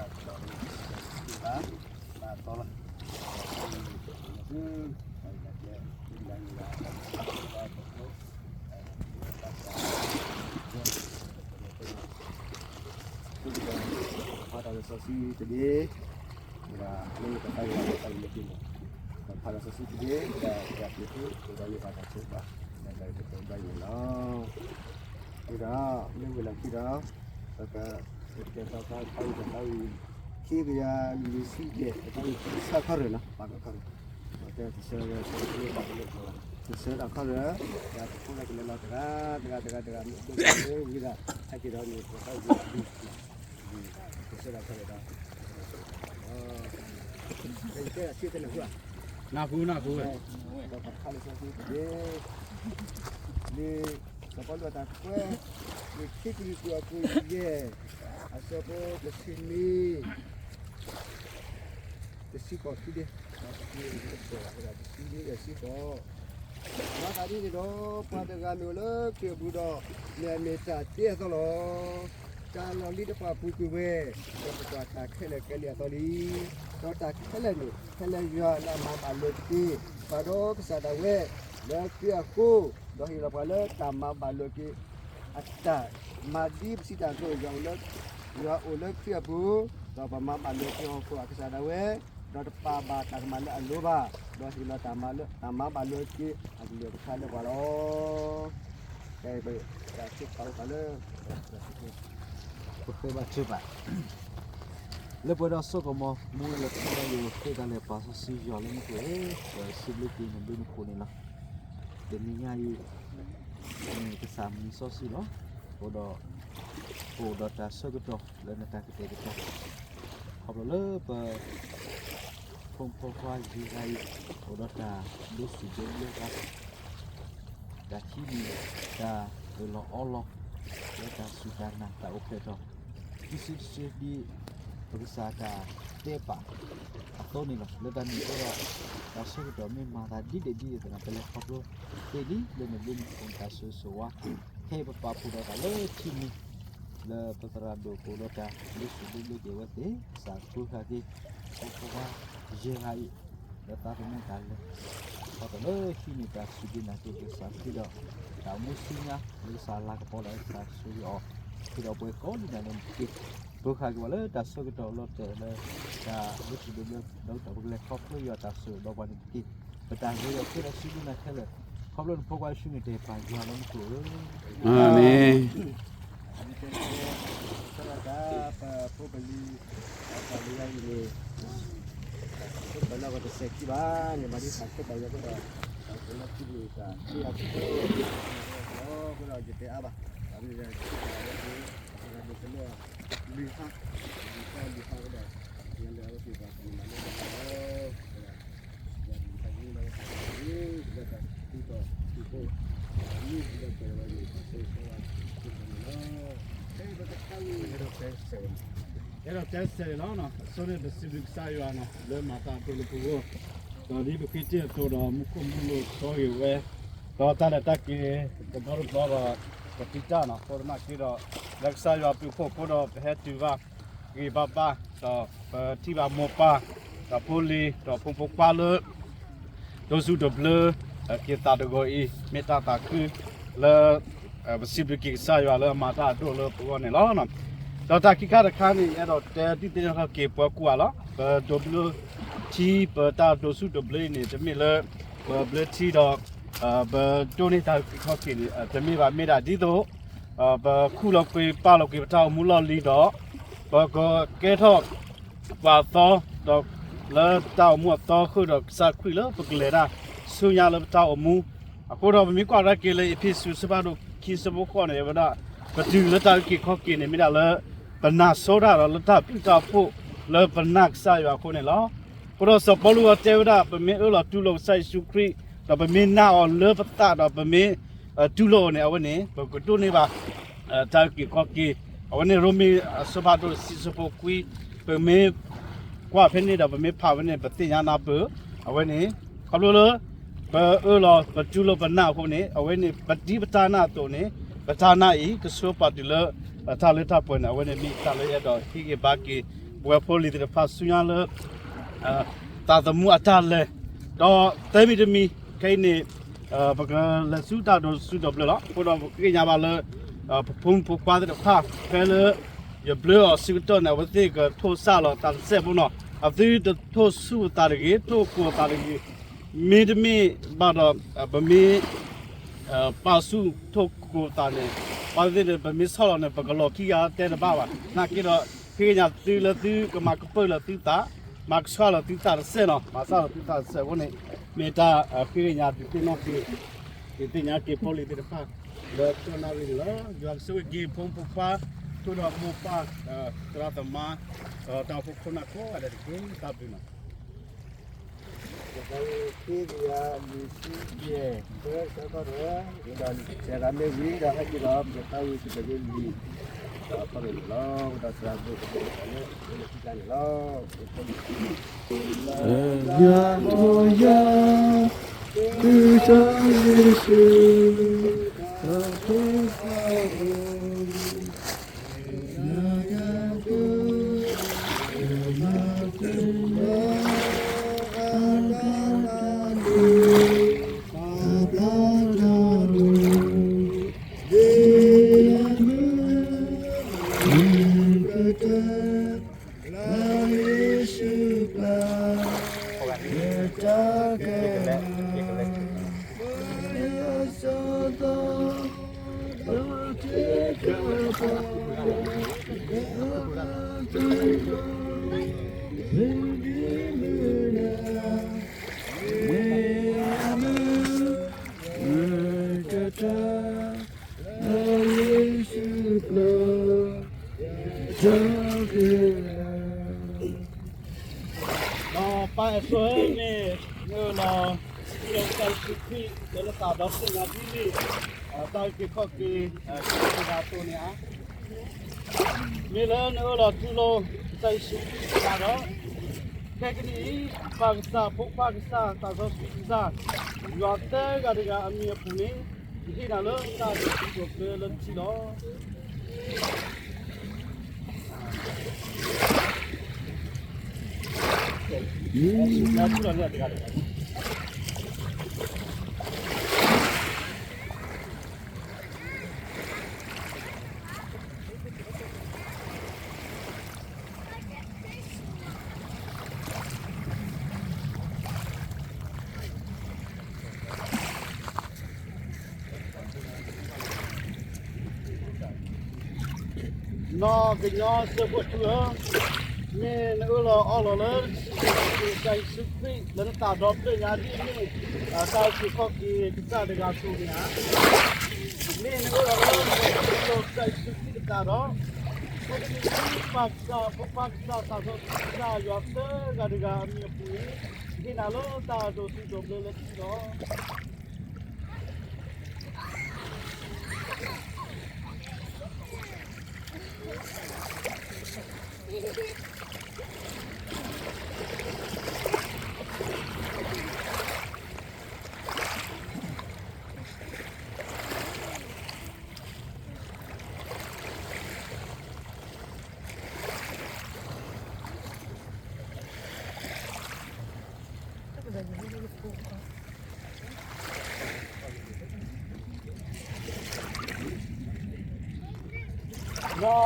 ဖးတၢ်လံာ်စီဆှံတဘ့ၣ်, ဝဲဒၣ်လၢတၢ်ဂ့ၢ်တၢ်ဂ့ၢ်န့ၣ်, ဖးတၢ်လံာ်စီဆှံတဘ့ၣ် ဝဲဒၣ်တၢ်ဖံးသ့ ဝဲဒၣ်လၢဘၣ်တၢ်ဆိကမိၣ် တၢ်ဂ့ၢ်တၢ်ဂ့ၢ်န့ၣ်လီၤ. ဝဲဒၣ် လၢဝ့ၢ်လၢခံဒီး ပက ကဲထီၣ်တၢ်ခါဝံၤတၢ်ခါဝံၤ ခံကယၤလွံၢ်ဆံယဲၢ် တၢ်ဂ့ၢ်တဆၢခီရၢၢ်နီၤ ပာ်ကခီရၢၢ်, ပတဲတဆၢဝဲ တဆၢခီရၢၢ်, တဆၢတၢ်ခီရၢၢ်, ယၤတဖိလၢကလဲၤလီၤတဂၤတဂၤတဂၤ မ့ၢ်ဒိၣ်မ့ၢ်ဝံၤဒၣ် ဟဲက့ၤဒီးန့ၣ် ပတၢ်ဂ့ၢ် တဆၢတၢ်ခီရၢၢ်ဒီး နၢ်ဟူနၢ်ဟူဝဲ ဒီးပခါလံာ်စီဆှံတဘ့ၣ်, လံာ်စီၤပီလူးအတၢ်ကွဲး, လံာ်ခံကရံၣ်သူးအခိၣ်ယဲၢ်, အဆၢဖိတဆံနွံ တဆံဃိးခံဒ့, တဆံနွံ တဆံဃိး, မၤသးဒ်န့ၣ်ဒီး ပှၤတဂၤမ့ၢ်အိၣ်လၢခရံာ်အပူၤဒီး မ့ၢ်အမ့ၢ်တၢ်တ့အသီလီၤ. တၢ်လီၢ်လံၤတဖၣ်ပူၤကွံာ်ဝဲ, ဒီးပကွၢ်တၢ်ခဲလၢာ်ကဲလံအသီလံ. ဒီးတၢ်ခဲလၢာ်န့ၣ် ဟဲလၢယွၤလၢအမၤဘၣ်လိာ်က့ၤ ပှၤဒီးကစၢ်ဒၣ်ဝဲ လၢခရံာ်အဃိ, ဒီးဟ့ၣ်လီၤပှၤလၢတၢ်မၤဘၣ်လိာ်က့ၤ အတၢ်မၤဒ်ပစံးတၢ်အသိး ယွၤအိၣ်လၢခရံာ်အပူၤ, ဒီးပမၤဘၣ်လိာ်က့ၤဟီၣ်ခိၣ်အကစၢ်ဒၣ်ဝဲ, ဒီးတပာ်ဘၣ်တၢ်ကမၣ်လၢအလိၤဘၣ်, ဒီးဟ့ၣ်လီၤတၢ်မၤလၢ တၢ်မၤဘၣ်လိာ်က့ၤအကလုၢ်ကထါလၢပှၤလီၤ. ပဃ့ဘါထုကဖၣ်, လၢပှဲၤဒီးစိကမီၤ မူလၢထီၣ်လၢယိၤသ့ၣ်တၢ်လဲၤပာ်စီဆှံယွၤလၢမူခိၣ်ဧၢ, ပစံးဘျုးက့ၤနဘျုးနဖှိၣ်န့ၣ်လီၤ. တနံၤညါအံၤ ကစၢ်မုၢ်စီဆှံလီၤ. အိၣ်ဒီး အိၣ်ဒီးတၢ်ဆၢကတီၢ်လၢနတၢ်ကတဲာ်ကတီၤ ခီဖျိလၢပ ဖိမုၣ်ဖိခွါယဂၤအံၤ အိၣ်ဒီးတၢ်ဒိးဆူၣ်ဒိးဘျၢတၢ် တၢ်ထံၣ်န့ၣ် တၢ်အၢၣ်လီၤအီလီၤ လၢတၢ်စူၢ်တၢ်နာ်တၢ်အိၣ်ဖျဲၣ်ထီၣ် ခံစုတစုဒ် ပကစၢ်တၢ်တဲပာ်အသိးန့ၣ်လီၤ. လၢတၢ်န့ၣ်အဃိဒီး တၢ်ဆၢကတီၢ်မ့ၢ်မၤသးဒ်ဒဲးဒ်အံၤသနာ် ပလဲၤခီဖျိသ့ဒ် လၢနဘျုးနဖှိၣ်တၢ်ဆိၣ်ဂ့ၤဆိၣ်ဝါ ခဲအံၤပပာ်ဖှိၣ်ဒီးတၢ်လၢထံမံၤ လၢပသရၣ်ဒိၣ်ကအိၣ်ဒီးတၢ်ဒိးဆူၣ်ဒိးဘျၢက့ၤအဝဲသ့ၣ် ကစၢ်ဃုဃာ်က့ၤ ဖိခွါယဲၢ်ဂၤအံၤ လၢသးသမူတၢ်လဲၤ ခီဖျိလၢဟံးန့ၢ်တၢ်စူၢ်က့ၤနာ်က့ၤကစၢ်ခရံာ်ဒီး တၢ်အိၣ်မူဆူညါလၢကစၢ်လၤကပီၤဒီးကစၢ်ဆိၣ်ဂ့ၤအီၤ ဃုာ်ဒီးပှၤကိးဒံနီၢ်ဂၤဒဲးန့ၣ်တက့ၢ်. ဃုဃာ်က့ၤပှၤလၢတၢ်ဆၢကတီၢ်လီၤတဲာ်လၢ တၢ်ဒိးဆူၣ်ဒိးဘျၢ ဒီးပကလဲၤခီဖျိယွၤတၢ်ဆိၣ်ဂ့ၤဒီးပှၤန့ၣ်တက့ၢ်. ပတၢ်ဂ့ၤဒီးဃ့ဒီးစံးဘျုးနၤခဲလၢာ် ခီဖျိနဖိခွါယ့ၣ်ၡူးန့ၣ် တဲပၢ်ယွၤလၢမူခိၣ်ဧၢ, အၤမ့ၣ်. အဲၣ်ဒိးတဲစဲးလီၤ, အဆိန့ၣ် ပစံးဘျုးကစၢ်ယွၤနီၤ လၢမၤတၢ်အဒိၣ်လၢပဂီၢ်, ဒီးဒ်ပဃ့တ့ၢ်အသိးဒီး မူခိၣ်မူလိၤဆိၣ်ဂ့ၤဝဲ, ဒီးတၢ်လဲၤတၢ်က့ၤ တဘျီတဘျီဒီး ပတံတၢ်နီၤ အဃိသနာ်က့ဒီး လၢကစၢ်ယွၤဘျုးဖှိၣ်အဃိဒီး ပဟဲတုၤဘၣ်ဂ့ၤဘၣ်ဘၣ်, ဒီးပထံၣ်ဘၣ်မိၢ်ပၢ် ဒီးဖိလံၤ ဒီးဖိမုၣ်ဖိခွါလၢ ဒိးဆူၣ်ဒိးဘျၢ က့ၤသးတဂီၤအံၤ မ့ၢ်တၢ်သးခုလၢ ပစံးဘျုးက့ၤကစၢ်ယွၤလၢအမၤတၢ်အဒိၣ်လၢပဂီၢ်န့ၣ်လီၤ. ဒီးတၢ်ခံခါတခါန့ၣ် ယအဲၣ်ဒိးတဲဒုးသ့ၣ်နီၣ်ထီၣ်က့ၤပှၤကိးဂၤလီၤ. ပဒိးဘျၢထံ ပတၢ်ဒိးဆူၣ်ဒိးဘျၢအံၤန့ၣ် တမ့ၢ်လၢ ပဘျၢထံဒီး ပဒိးန့ၢ်တၢ်အုၣ်က့ၤခီၣ်က့ၤန့ၣ် တမ့ၢ်ဘၣ် မ့ၢ်ဒၣ်ဒ်သိး ပခူၣ်လီၤကွံာ်ပာ်လီၤကွံာ်ပတၢ်အိၣ်မူလီၢ်လံၤဒီး ပကကဲထီၣ် ပှၤအသီ ဒီးလၢတၢ်အိၣ်မူအသီဃုာ်ဒီး ကစၢ်ခရံာ်လၢပကလဲၤတၢ်ဆူညါလၢပတၢ်အိၣ်မူ, အဃိဒီးပမ့ၢ်ကွၢ်ကဒါက့ၤလၢအ့းဖ့းစူး အဆၢဖးဒိၣ်ခံ အဆၢဖိဃိးန့ၣ် ဝဲဒၣ် ပတုၤလၢတၢ်အုၣ်က့ၤခီၣ်က့ၤန့ၣ် မ့ၢ်ဒၣ်လၢ ပနာ်စိတၢ်ဒီးလၢတၢ်ပျုၢ်တၢ်ဖှိၣ်လၢပနာ်ကစၢ်ယွၤအဃိန့ၣ်လီၤ. အဃိဒီးစီၤပီလူးအီၤတဲဝဲဒၣ် ပမ့ၢ်အၢၣ်လီၤတူၢ်လိာ်ကစၢ်ယ့ၣ်ၡူးခရံာ် ဒီးပမ့ၢ်နာ်အီၤလၢပသးဒီးပမ့ၢ် တူၢ်လိာ်အီၤန့ၣ် အဝဲန့ၣ် ပကဒိးန့ၢ်ဘၣ် တၢ်အုၣ်က့ၤခီၣ်က့ၤ, အဝဲန့ၣ် ရိမ့ၤအဆၢဖးဒိၣ်တဆံ အဆၢဖိခွံ, ပမ့ၢ်ကွၢ်ဖဲန့ၣ်ဒီး ပမ့ၢ်ဖးဝဲန့ၣ် ပသ့ၣ်ညါနၢ်ပၢၢ်, အဝဲန့ၣ် ခီဖျိလၢ ပအၢၣ်လီၤပတူၢ်လိာ်ပနာ်အဃိန့ၣ် အဝဲန့ၣ် ပဒ်ပတၢ်နာ်အသိးန့ၣ် ပတၢ်နာ်အံၤ ကဆှၢပှၤတုၤလၢ တၢ်လၢတၢ်ပှဲၤန့ၣ် အဝဲန့ၣ်မ့ၢ်တၢ်လၢယအဲၣ်ဒိးဟ့ၣ်ဂံၢ်ဘါက့ၤ ပဝဲဖိလံၤသ့ၣ်တဖၣ်ဆူညါလၢ သးသမူအတၢ်လဲၤ, ဒီးသၢမံၤတမံၤ ခဲအံၤန့ၣ် ပကလဲၤဆူတၢ်ဒိးစူးဒိးဘျၢလီၤ. အဃိဒီးပဃ့ကညးဘၣ်လၢ ပဖိမုၣ်ဖိခွါသ့ၣ်တဖၣ် ဖဲလၢ ယဘျၢအီၤဆၢကတီၢ်န့ၣ် အဝဲသ့ၣ်ကထိၣ်စၢ်လီၤသးတစဲးဖိနီၤ. အသုတထိၣ်ဆူၣ်အသးတဂ့ၤ, ထိၣ်ကိၢ်အသးတဂ့ၤ. မ့တမ့ၢ်ဘၣ်ဒီး ပမ့ၢ် ပာ်ဆူၣ်ထိၣ်ကိၢ်သးန့ၣ် ပှၤသ့ၣ်န့ၣ် ပမ့ၢ်ဆီၣ်လီၤန့ၣ် ပကလီၤခံဂၤတဲတဘၣ်ဘၣ်. နာ်က့ဒီး ဃ့ကညးသုလၢသုကမၤကပၢၢ်လီၤသုသး, မၤကဆှၣ်လီၤသုသးတစဲးနီၤ, မၤဆှၣ်လီၤသုသးတစဲးအဃိန့ၣ် မ့ၢ်တၢ်ဃ့ကညးဒုးသ့ၣ်နီၣ်က့ၤ ဒုးသ့ၣ်ညါက့ၤဖိလံၤသ့ၣ်တဖၣ် လၢကီၢ်နၣ်ရံၣ်န့ၣ်လီၤ. ယွၤကဆိၣ်ဂ့ၤက့ၤဖိမုၣ်ဖိခွါ ထိၣ်ဒီးမိၢ်ပၢ် သရၣ်သမါ ဒီးတၢ်အိၣ်ဖှိၣ်ခိၣ်နၢ်ကိးဂၤဒဲးတက့ၢ်. တၢ်ဘျုးနီၤ. ကသးဝံၣ်ခံကယၤလွံၢ်ဆံယဲၢ် ဖဲဆၢကတီၢ်ဒီး ဝံၤဒီးဆဲးဂၤမ့ၢ်ဝံၤဒီးဟဲက့ၤဒီး ပကသးဝံၣ်ကတၢၢ်က့ၤလံ ဒီးအခီပညီလီၤ. ဝံၤဒီးသရၣ်ဒိၣ်ကဒိၣ်ကတၢၢ်လၢ လၢခံကန့ၣ်လီၤ. ယၤ ယၤ သုတၢ်ယ့ၣ်ၡူး တၢ်ဖိခွါအိၣ် ဒီးပၢ်အဲၣ်ဆိၣ်ဧၢ, မ့ၢ်နအၢၣ်လီၤ ထူလီၤကစၢ်ယ့ၣ်ၡူးခရံာ် လၢနသးဒီဖျၢၣ်ညါဒ်န့ၣ် တၢ်အုၣ်က့ၤခီၣ်က့ၤ ကစၢ်တဂၤအသိးန့ၣ်ဧါ. မ့ၢ်လၢနအၢၣ်လီၤထူလီၤ ကစၢ်ယ့ၣ်ၡူးခရံာ်အသးဒီး ခဲကနံၣ်အံၤ ပၢ်ကစၢ် ဖိခွါကစၢ် သးစီဆှံကစၢ် ယွၤသၢဂၤတဂၤအမံၤအပူၤန့ၣ် ယဟ့ၣ်နၤလၢတၢ်ဒိးစူးဒိးဘျၢလၢထံလီၤ. နီၢ်ကညီစၢဖှိၣ်ထူဧၢ, မ့ၢ်နအၢၣ်လီၤအီလီၤလၢ ကစၢ်ယ့ၣ်ၡူးခရံာ် လၢနသးဒီဖျၢၣ်ညါဒ်န့ၣ် တၢ်အုၣ်က့ၤခီၣ်က့ၤကစၢ်တဂၤအသိးန့ၣ်ဧါ. မ့ၢ်နအၢၣ်လီၤလၢ ကစၢ်ယ့ၣ်ၡူးခရံာ်အသးဒီး ခဲကနံၣ်အံၤ ပၢ်ကစၢ် ဖိခွါကစၢ် သးစီဆှံကစၢ် ယွၤသၢဂၤတဂၤအမံၤအပူၤန့ၣ် ယဟ့ၣ်နၤလၢတၢ်ဒိးစူးဒိးဘျၢလၢထံလီၤ. နီၢ်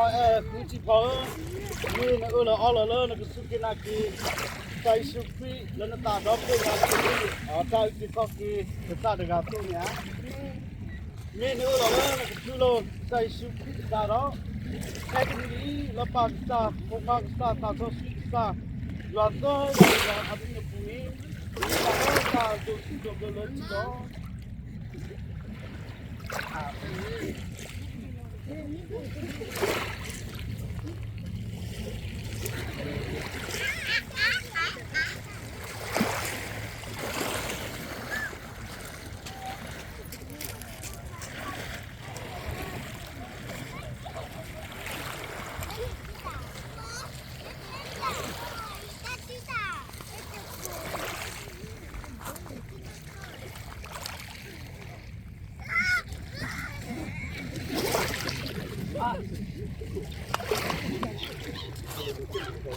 အဲၣ်ဃုထံဖီဧၢ, မ့ၢ်နအၢၣ်လီၤအီလီၤလၢနကစူၢ်က့ၤနာ်က့ၤ ကစၢ်ယ့ၣ်ၡူးခရံာ်လၢနသးဒီဖျၢၣ်ညါဒ်န့ၣ် တၢ်အုၣ်က့ၤခီၣ်က့ၤကစၢ်တဂၤအသိးန့ၣ်ဧါ. မ့ၢ်နအၢၣ်လီၤလၢနကထူလီၤ ကစၢ်ယ့ၣ်ၡူးခရံာ်အသးဒီး ခဲကနံၣ်အံၤ လၢပၢ်ကစၢ် ဖိခွါကစၢ် သးစီဆှံကစၢ် ယွၤသၢဂၤတဂၤအမံၤအပူၤန့ၣ် ယဟ့ၣ်နၤလၢတၢ်ဒိးစူးဒိးဘျၢလၢထံလီၤ. အ ဒီးခရံာ်တ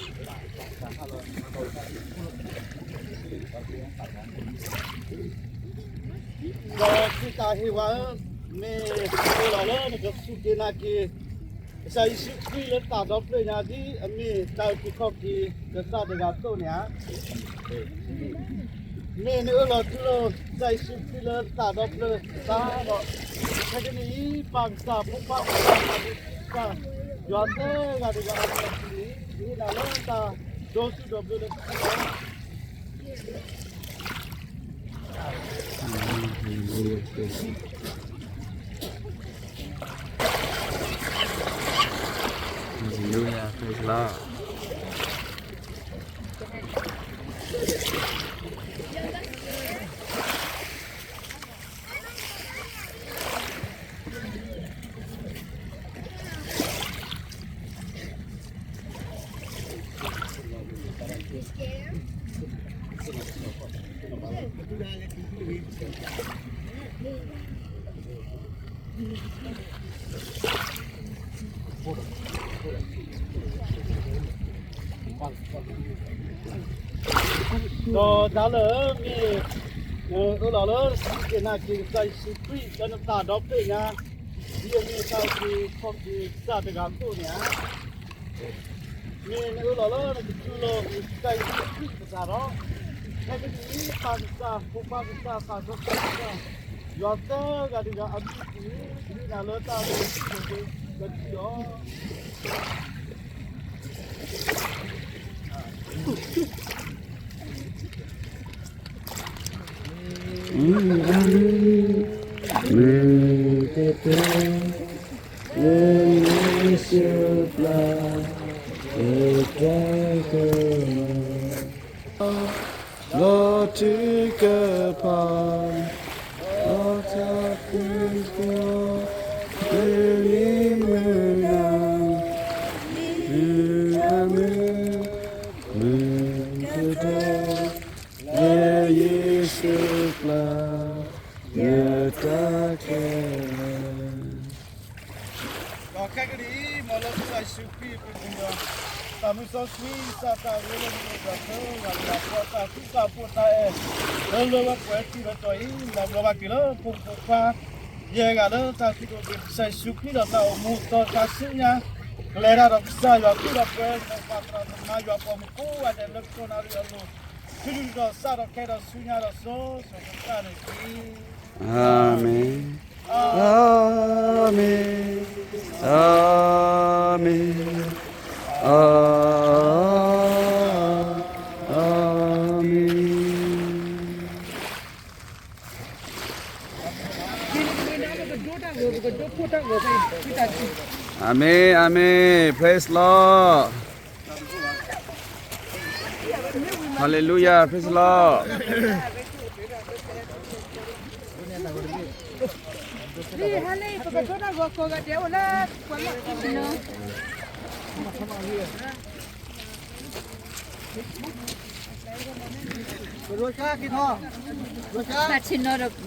ၢ်ဟ့ၣ်ဝဲဧၢ, မ့ၢ်အၢၣ်လီၤလၢနကစူၢ်က့ၤနာ်က့ၤ ကစၢ်ယ့ၣ်ၡူးခရံာ်လၢသးဒီဖျၢၣ်ညါ ဒ်အမ့ၢ်တၢ်အုၣ်က့ၤခီၣ်က့ၤကစၢ်တဂၤအသိးန့ၣ်ဧါ. မ့ၢ်နအၢၣ်လီၤတူၢ်လိာ်ကစၢ်ယ့ၣ်ၡူးခရံာ်လၢသးဒီဖျၢၣ်သးဒီး, ခဲကနံၣ်အံၤ ပၢ်ကစၢ် ဖိခွါကစၢ် သးစီဆှံကစၢ် ယွၤသၢဂၤတဂၤအမံၤအပူၤန့ၣ် ယဟ့ၣ်နၤလၢတၢ်ဒိသူၣ်ဒိးဘျၢလၢခံလီၤ. Hallelujah, praise the Lord. ဒီးတၢ်လၢမ့ၢ် အၢၣ်လီၤလၢစူၢ်က့ၤနာ်က့ၤကစၢ်ယ့ၣ်ၡူးခရံာ်လၢနသးဒီဖျၢၣ်ညါ ဒ်အမ့ၢ်တၢ်အုၣ်က့ၤခီၣ်က့ၤကစၢ်တဂၤအသိးန့ၣ်ဧါ. မ့ၢ်နအၢၣ်လီၤလၢနကတူၢ်လိာ်ကစၢ်ယ့ၣ်ၡူးခရံာ်ပသးဒီး, ခဲကနံၣ်အံၤ ပၢ်ကစၢ် ဖိခွါကစၢ် သးစီဆှံကစၢ် ယွၤသၢဂၤတဂၤအမံၤအပူၤ ယဟ့ၣ်နၤလၢတၢ်ဒိသူၣ်ဒိးဘျၢလၢခံလီၤ. မုၢ်ကတဲ လၢယ့ၣ်ၡူးပျၢ် ကတဲကမၣ် လီၤထုကဖၣ် လီၤတၢ်ဃုကီၤ လၢလံၤမုၢ်နၤ မုၢ်အမုၢ် မုၢ်ကတဲ လၢယ့ၣ်ၡူးပျၢ် ယတၢ်ခဲလၢာ် ဒီးခဲကနံၣ်အံၤ မ်လၢကစၢ်ယ့ၣ်ၡူးခရံာ်အပူၤဒီး သးမုၢ်စီဆှံ ကစၢ်သးရ့လၢနမိၢ်ဒီးသၢဂၤတဂၤ ဒီးတၢ်ဃူတၢ်ဖိးတၢ်အဲၣ် လၢလၢပှဲၤပှဲၤတုၤလၢတီၤအံၤ လီၤဘျီဘၣ်က့ၤလၢဖိမုၣ်ဖိခွါ ယဲၢ်ဂၤလၢတၢ်စံးထီၣ်ပတြၢၤကစၢ်ယ့ၣ်ၡူးခရံာ်ဒီးတၢ်အိၣ်မူအသီတခါဆူညါ ကလဲၤတၢ်ဒီးကစၢ်ယွၤ ဃုာ်ဒီးပှဲၤဒီးပှၤသရၣ်သမါယွၤပှၤမူခိၣ် ဝဲဒၣ်လၢကတီၢ်နၣ်ရံၣ်အလိၤ ဆူဒုၣ်ဒီးစၢ်ဒီးခဲဒီးဆူညါဒီးစိၤစိၤဃၣ်ဃၣ်န့ၣ်တက့ၢ်. အၤမ့ၣ်, အၤမ့ၣ်, အၤမ့ၣ်, အၤမ့ၣ်. အၤမ့ၣ်, အၤမ့ၣ်, praise Lord, hallelujah, praise Lord. ဘၣ်ဆ့ၣ်နီၤ, ဘ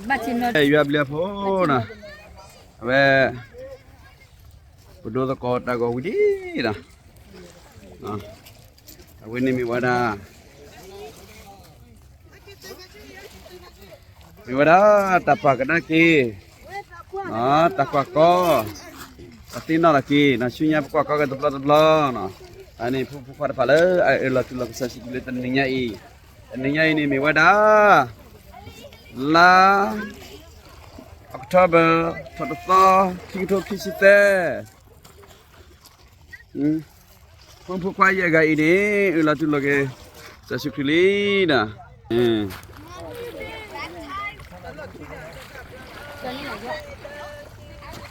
ၣ်ဆ့ၣ်နီၤ, ယွၤအဘျုးအဖှိၣ်နီၤ, အဝဲ ပဒိသကိးတၢ်ဂီၤဝံၤလံနီၤ, အဝဲန့ၣ်မ့ၢ်ဝဲဒၣ် မ့ၢ်ဝဲဒၣ်တၢ်ပာ်ကနၣ်က့ၤ, တၢ်ကွၢ်ကီ, တၢ်သ့ၣ်နီၣ်ထီၣ်က့ၤနီၤ, ဆူညါပကွၢ်ကီက့ၤတဘျီတဘျီနီၤ, အန့ၣ်ဖိမုၣ်ဖိခွါတဖၣ်လၢအအၢၣ်လီၤတူၢ်လိာ်ကစၢ်ယ့ၣ်ၡူးခရံာ်လၢတနံၤညါအံၤ, တနံၤညါအံၤန့ၣ်မ့ၢ်ဝဲဒၣ် လါ October ထီၣ်တသီ ခံကထိခံဆံသၢ ဖိမုၣ်ဖိခွါယဲၢ်ဂၤအံၤန့ၣ် အၢၣ်လီၤတူၢ်လိာ်က့ၤ ကစၢ်ယ့ၣ်ၡူးခရံာ်လံနီၤ,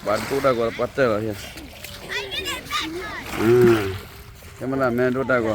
ပှၤဒိတၢ်ဂီၤပှၤတၢၢ်လီၤ, ကဲမ့ၢ်လၢမ့ၢ်ဒိတၢ်ဂီၤ